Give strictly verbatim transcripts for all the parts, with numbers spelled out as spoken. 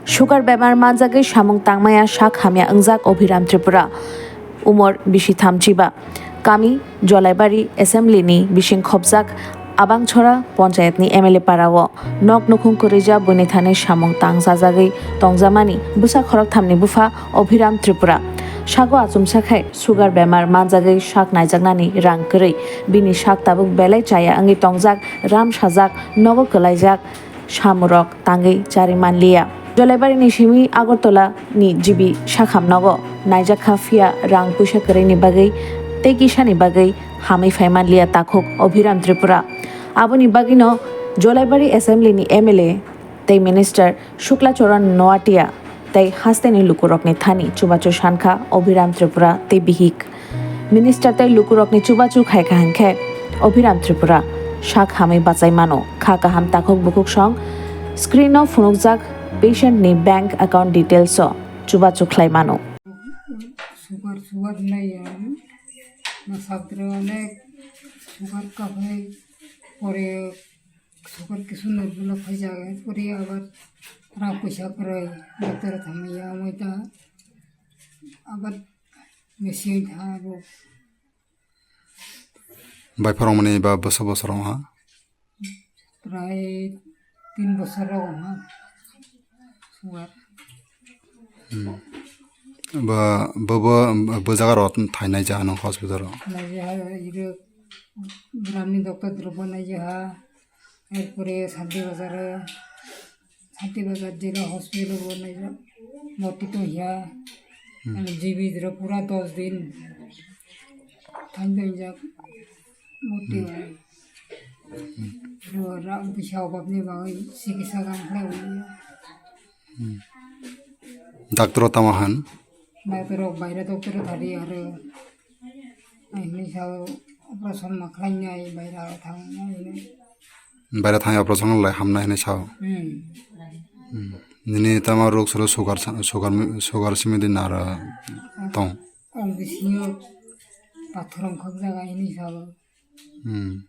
Sugar bemar manjagwi samung tangmaya sak hamya wngjak Abhiram Tripura, umor bisi thamchiba, kami Jolaibari assembly ni bising khopjak Abangchora ponchayat ni M L A para o nok nukhung kwrwija buini thani samung tangjajagwi tongjamani bwsa khorokthamni bupha Abhiram Tripura. Sago achomsa khai sugar bemar manjagwi sak naijaknani rang kwrwi, bini sak tabuk belai chaya wngwi tongjak, ram sajak, nogo kwlaijak, samurok tangwi chari manliya. Jolaibari ni simi Agartala ni G B sakham nogo naijak kha, phiya rang puisa kwrwi ni bagwi tei kisa ni bagwi hamwi phai manliya takhuk Abhiram Tripura. Aboni bagwino Jolaibari assembly ni M L A tei minister Shukla Charan Noatia tei hasteni lukurokni thani chubachu sankha Abhiram Tripura tei bihik. Minister tei lukurokni chubachu khaikha hinkhe Abhiram Tripura sak hamwi bachai mano. Kha kaham takhuk bukhuk song screen o phunukjak patient ni bank account details o chubachu khlai mano. Sugar, sugar nai ang. Masakdra onek sugar kaphai pore sugar kisu normal o phai jaga pore abar rang puisa kwrwi doctor thamaya amai ta abar machine tha ro. Bai phorong mani ba bwsa bwsa rong ha? Prai tin bosor rok wngha sugar. Hmm. Ba, bo, bo, bo jaga rok thainai jaha nang hospital rok? Nai jaha iro gramni doctor drobo nai jaha. Erpore Santi Bazar, Santi Bazar jela hospital bo nai jaha. Moti to hiya. Hmm. G B jero pura dos din. Thainai jak. Moti. Hmm. Ro ra bisa obab ni bagwi sikisa gam khlai. Hmm. Doctor o tamo han? Doctor o baire doctor o thari aro. Aini sao operation ma khlai nai baire thangnai. Baire thang operation lai hamnai hinwi sao. Hmm. Hmm. Nini tamo rok soro sugar sa-, sugar mi-, sugar simi din aro tong. Ang bisingo pathor wngkhok jaga hinwi sao. Hmm.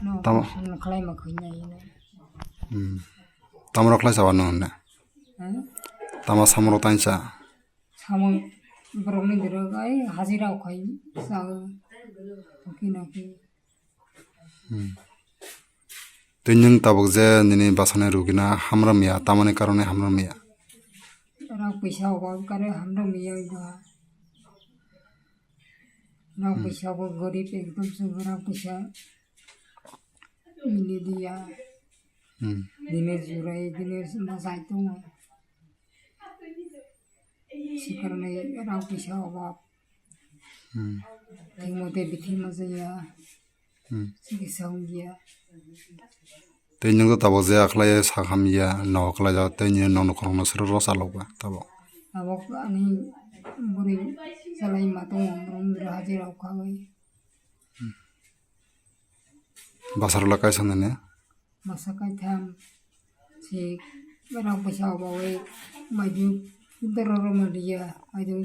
No, tamo operation khlai ma khlai nai hinwi. Hmm. Tamo rok khlai sao no hinwi. Hmm? Tamo samoro tansa. Samung borokni borok ai hajira khai sao. Toki naki. Hmm. Tei nwng tabuk je nini bwsani rugina hamrwmya, tamoni karone hamrwmya? Rang puisa obab kare hamrwmya wngkha. Rang Hmm. puisa bo gorib ekdom se rang puisa mili diya. Hmm. Dine jurai dine ma jai tongo. Sikarnai rang puisa obab. Hmm. Thik mote bithi ma jaya. Hmm. Sikisa wngya. Tei nwng to tabuk je akhlai sak hamya, nogo khlaijak, tei nini nok nukhorokno sero rw chalokba tabuk. Tabuk ani bwrwi chalai ma tongo, borok hajira wngkha bai. Bwsarok le kaisa nini? Masa kaitham si rang puisa obawi maidu dororo manliya, maidu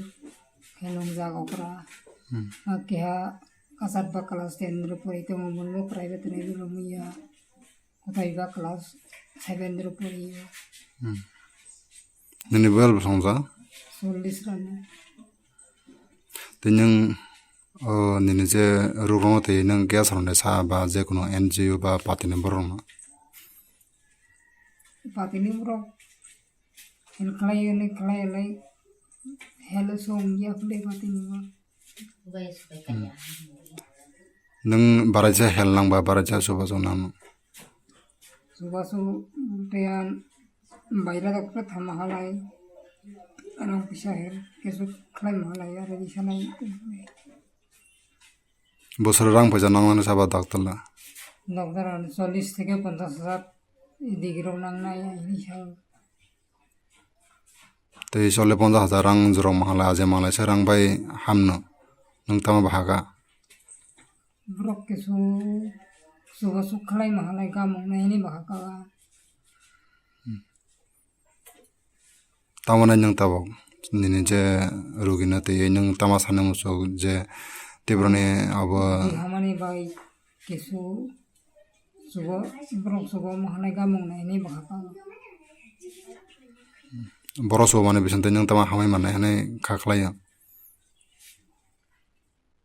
khelong jak okra. Hmm. Ma keha kasat ba class ten ro pori tongo, bo private ni ro muya. Kotai ba class seven ro pori. Hmm. Nini bel bwsong ja? Chollish rani. Tei nwng, o, nini je rugrokno twi nwng gas rwna sa ba je kunu N G O ba party ni borok rwna? Party ni borok help khlai, help khlai, help song ya khlai party ni borok. Hmm. Nwng baraisa help nang ba baraisa chubachu nang? Chubachu tei ang baira doctor thangma halai, rang puisa help kesu khlaima halai, aro isanai. Bosoro rang puisa nangnani saba doctor le? Doctor ano chollish theke ponchash hajar digrok nangnai, hinwi sao. Tei chole ponchash hajar rang jorok mahalai, aje malai se rang bai hamno. Nwng tamo bahaka? Borok kesu chubachu khlai mahalai gamung nai hinwi bahaka. Tamoni nwng tabuk nini je rugino twi nwng tama sani muchuk je Tiprani abo. Di hamani bai kesu chugo, borok chugo mahalai gamung nai hinwi bahaka. Borok chuba mani bising twi nwng tamo hamwi mannai hinwi kha khlai o.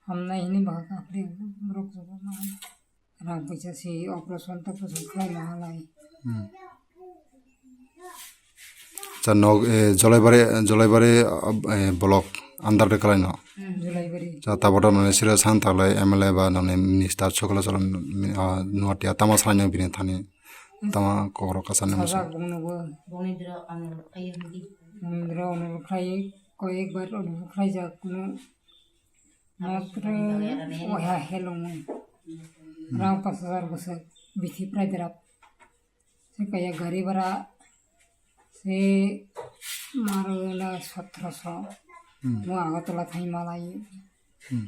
Hamnai hinwi ba kha khlai o, borok chuba mani. Rang puisa si operation toperation khlai ma halai. Hmm. Cha nok, eh, Jolaibari, Jolaibari, eh, block under de khlai no. Hmm, Jolaibari. Cha tabok noni sira san talai M L A ba noni minister chokla cholon, ah, nuatia tama sanai bini thani. Tama kokro kasani musu. Sajak bongno bo. Bongni dra ano khayo hindi. Bongni dra ano khlai ko ek bar ano khlai jak no. Matro oha helong. Hmm. Rang pas hajar bwswk bithi prai drap. Se kaya gari bara se maro na sotro so. Hmm. Mo Agartala thai malai. Hmm.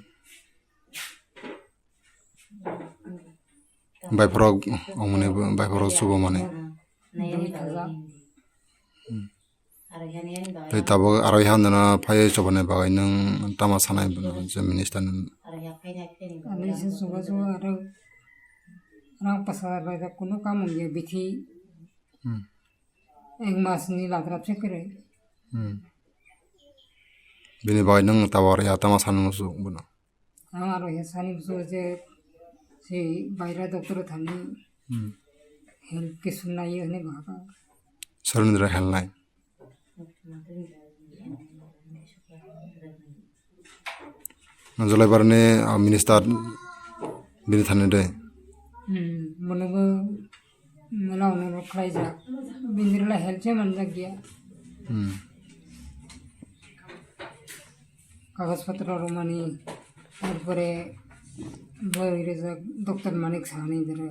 Baiphorok ongmani, baiphorok chuba mani. Dui hajar. Hmm. Tei tabuk aro hai handana phai chobani bagwi nwng tama sanai je minister ni? Ani se chuba chuba aro rang pas hajar bai da kunu kam wngya bithi. Hmm. Ek mas ni ladrap se kwrwi. Hmm. Bini bagwi nwng tabuk aro hai tama sanai musu bono. Ang aro he sani bwswk je se baira doctor thani Hmm. Help kisu nai hwnwi bahai. Sorondra help nai. Jolaibarni, ah, minister bini thani de. Hmm, mono bo mela ono khlaijak. Bini rwla help se manjak ya. Hmm. Kagoj potro romani, tarpore boi rijak doctor Manik Sahani doro,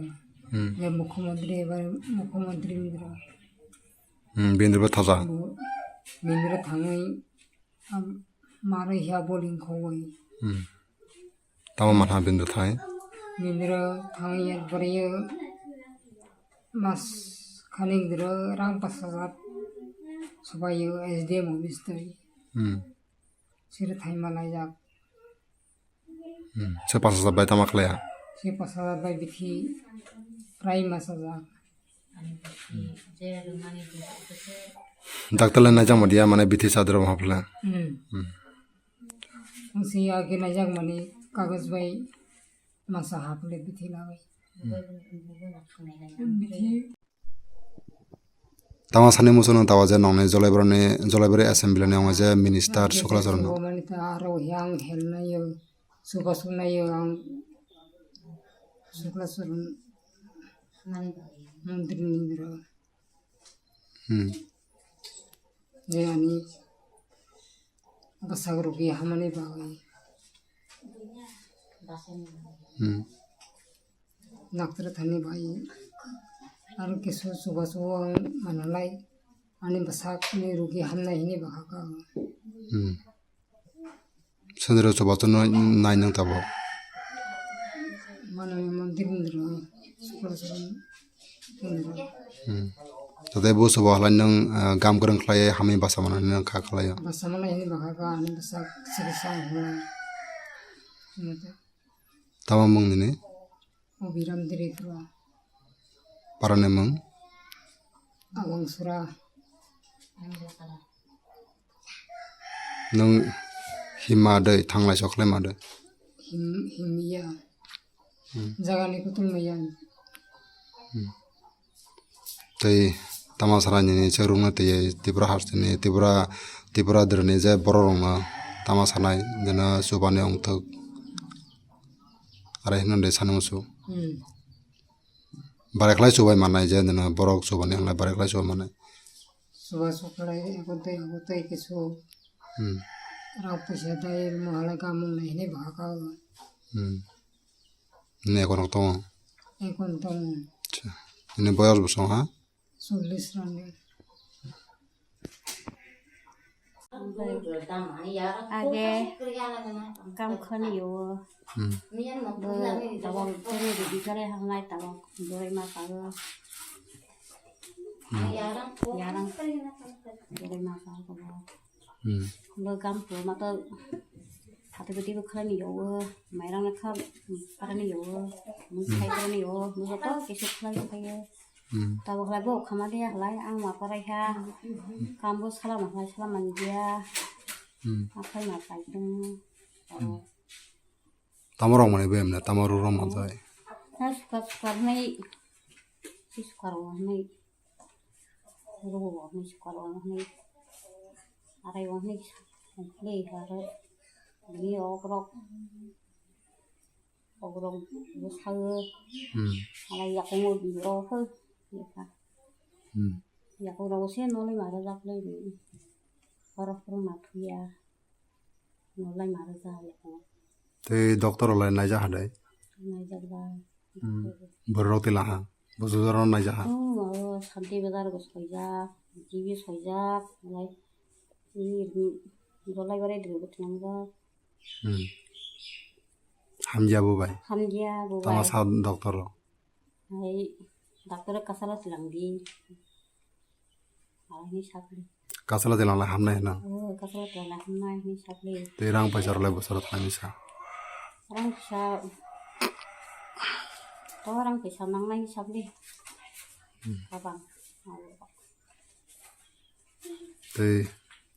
Hmm. je mukhyamantri, ebar mukhyamantri ni doro. Hmm, bini bo thaja. Bo bini doro thangwi, am, maro hiya boling khogwi. Hmm. Tamo manha bini doro thangwi? Bini doro thangwi ekbare yo mas khani doro rang pas hajar sobai yo S D M office twi. Hmm. Siri thaima laijak. Hmm. Se pas hajar bai tama khlaiya? Se pas hajar bai bithi prai mas hajar. Doctor le naijak madiya mane bithi sadro hapla. Hmm. Hmm. Ang si age naijak mani kagoj bai masa haple bithi lawai. Hmm. Bithi Tama sani muchung nung tawa je nongni Jolaibarani, Jolaibari assembly ni ongwi je minister Sukla Charan no. Mani ta aro yang helna yo, suba suna yo ang Sukla Charan mantri ni biro. Hmm. Je ani bwsajwk rok ya hamani bagwi. Hmm. Doctor thani bai aro kisu chubachu ang manalai ani bwsakni rugi hamnai hini bahaka. Hmm. Sandra chubachu no nai nang tabo. Mano mandir mandir. Hmm. Tei bo sobo halai nwng, ah, gam kwrwng khlaiwi hamwi basa manani nwng kha khlaio. Basa manai hwnwi bwkha kha ani bwsa chikitsa hwnwi. Tamo mung nini? Obiram Tripura. Parani mung? Awangsura. Nwng hima dei thanglai sok khlai ma dei? Him, himya. Hmm. Jagani kutung maya. Hmm. Tei tama sara nini se rungna tei Tripura hasteni Tripura, Tripura drani je borok rokno tama sanai jena chubani ongthok. Arai hino de sani musu. Hmm. Barai khlai chubai mannai je nini borok chubani wnglai barai khlai chubai mannai. Chuba chuklai abo tei abo tei kisu Hmm. rang puisa dai mohalai kamung nai hini bhaka o. Hmm. Nini ekonok tongo? Ekon tongo. Acha. Nini boyos bosong ha? Chollish rani. Age kam khani yo. Hmm. Bo tabok teri di kare hangnai tabok dori ma pago. Hmm. Yarang dori ma pago. Hmm. Bo gam phu ma to hati bati bo khlai ni yo, mairang na kha para ni yo, mung Hmm. khai para ni yo, bo to kisu khlai khayo. Hmm. Tabuk lai bo khama dia lai ang ma korai kha. Kambo salama lai salama ni dia. Hmm. Aphai ma pai tong. Hmm. Tamo rok mani bem na tamo rok rok manjai. Na sukar sukar nai. Si sukar o nai. Ro o nai sukar o nai. Arai o nai. Nai haro. Ni ok rok. Ogrok bwsao. Hmm. Alai yakungo rokho yekha. Hmm. Yakungo se nolai mara jaklai ni. Borok phuru ma thuya. Nolai mara ja yakungo. Tei doctor rok lai naijak hadai? Naijak ba. Hmm. Borok tei laha. Bwsajwk rok naijak ha. Hmm, o Santi Bazar bo soijak, G B soijak, alai. Ni, ni, bolai barai dwbo twngjak. Hmm. Hamya bo bai. Hamya bo bai. Tama sa doctor rok. Hai doctor kasala tilang di. Hai ni sakli. Kasala tilang lai hamnai hwnang. Oh, kasala tilang lai hamnai ni sakli. Tei rang paisa rok lai bosoro thani sa. Rang paisa. To rang paisa nangnai ni sakli. Hmm. Kabang. Tei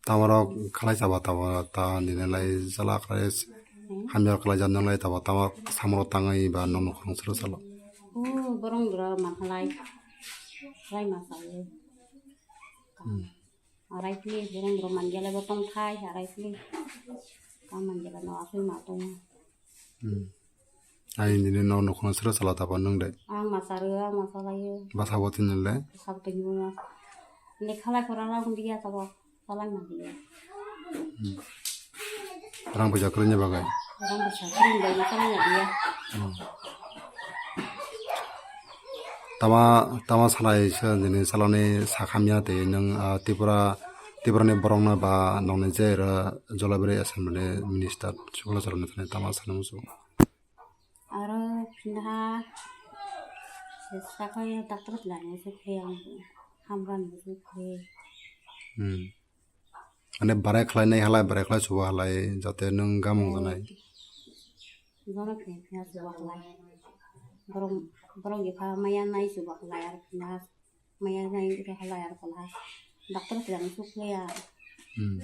tamarok khlai chaba taba ta nini lai jala khlai hamya khlai jani lai taba tama samro tangwi ba nokno khorang salo salo. O borong dura manhalai. Khlai ma sayo. Hmm. Arai pli borong dura manjala bo tong thai arai pli. Kam manjala no asui ma tong. Hmm. Ai nini no nokhono sero sala tapa nwng de. Ang ma saro, ang ma salaio. Basa bo tini le? Basa bo tini ma. Lekha lai pora la wng dia tabo. Salai ma dia. Hmm. Rang puja kring ni bagai. Rang puja kring ni bagai salai ma dia. Hmm. Tama, tama salai se nini salani sakhamya tei nwng, ah, Tripura, Tripura ni borok no ba nokni je ro Jolabari Assembly Minister Suklachar ni thani tama salai musu. Aro phinha se sakai doctor lani se khe ang hamran se khe. Hmm. Ane barai khlai nai halai, barai khlai chuba halai, jate nwng gamung janai. Jono khe khe chuba halai. Borok, borok epha maya nai chuba halai, ar phinha maya nai ro halai, ar phinha doctor khe ang chukle ya. Hmm.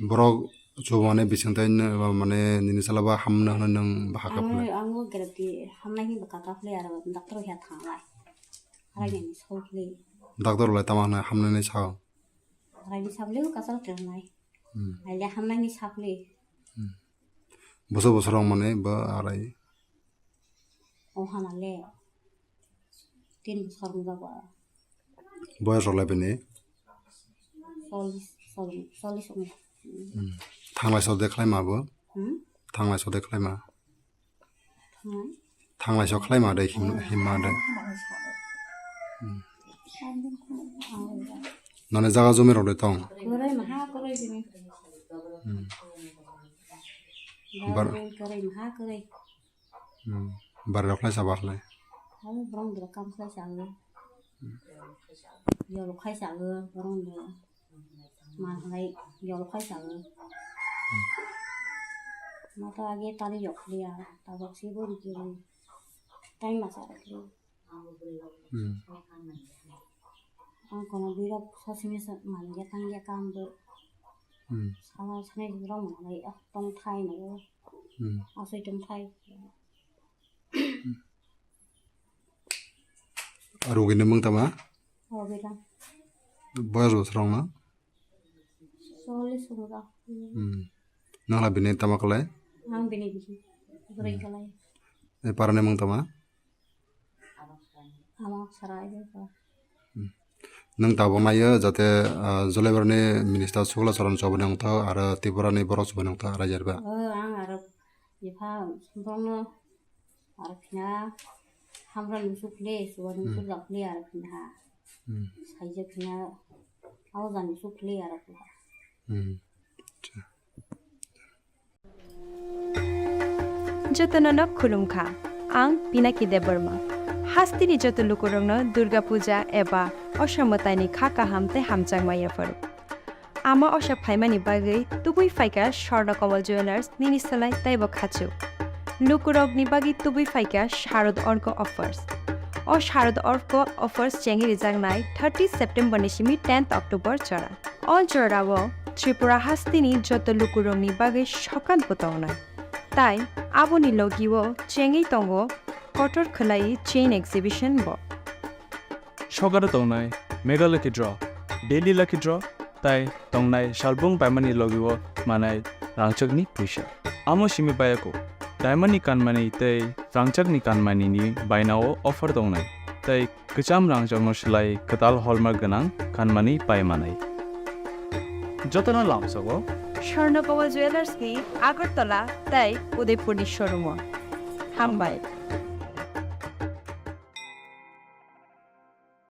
Borok chubamani bising tai mane nini sala ba hamna hwnwi nwng bahai kha phle. Ang, ang bo guarantee hamnai hinwi bwkha kha phle aro doctor khe thanglai. Halai nini sokle. Doctor lai tama hwnwi hamnani sao. Halai ni sable kasal khe nai. Hmm. Aile hamnai ni sable. Hmm. Boso boso rong mane ba arai. O hama le tin bosor wng jago. Boyos rok lai bini? Chollish, chollish, chollish wng. Hmm. Thanglai sode khlai ma bo? Hmm? Thanglai sode khlai ma? Thanglai? Thanglai so khlai ma de him, him ma de. Hmm. Nani jaga jumi rok de tong? Kwrwi maha kwrwi bini. Hmm. Bar- Bar- kwrwi maha kwrwi. Hmm. Bari rok lai sa bar lai. Abo borong dura kam khlai sa ang. Yol khai sa ang borong dura. Ma hai yol khai sa ang. Ma ta age tali yok liya. Tabok si bori kiri. Tai ma sa kiri. Hmm. Ang kono birok sasimi sa manya tangya kam bo. Hmm. Sala sani rong hai ah tong thai no. Hmm. Asoi tong thai. Rogini mung tama? Rogini. Boyos bosor wng na? Chollish wng jak. Hmm. Nang la bini tama kwlai? Ang bini bisi. Bwrwi kwlai. E parani mung tama? Ama sarai de ko. Hmm. Nwng tabuk naio jate, ah, Jolaibari ni minister Sukla Charan chobani wngthok aro Tripura ni borok chobani wngthok raijak ba? O, ang aro epha borokno aro khina hamra nusuk le, chuba nusuk jak le aro khina ha. Hmm. Saijak khina abo jani suk le aro khina. Hmm. Acha. Jotono no khulumkha. Ang Pinaki Debbarma. Hasteni joto lukurokno Durga Puja eba Osa mwtaini kha kaham tei hamjakma yapharo. Ama Osa phaimani bagwi tubui phaikha Swarna Kamal Jewellers nini slai teibo khachuk. Lukurokni bagwi tubui phaikha Sharad Orko Offers. O Sharad Urtsko offers chengwi rijaknai thirty September ni simi tenth October jora. O jorao Tripura hasteni joto lukurokni bagwi sokat bo tongnai. Tai aboni logio chengwi tongo kotor khwlai chain exhibition bo. Sokaro tongnai Mega Lucky Draw, Daily Lucky Draw, tai tongnai salbung paimani logio manai rangchakni puisa. Amo simi bayako, daimani kanmani tei rangchakni kanmani ni bainao offer tongnai, tei kwcham rangchakno swlai kwtal hallmark gwnang kanmani pai manai. Jotono lamsogo Swarnakoma Jewellers ni Agartala tei Udaipur ni showroom o. Hambai.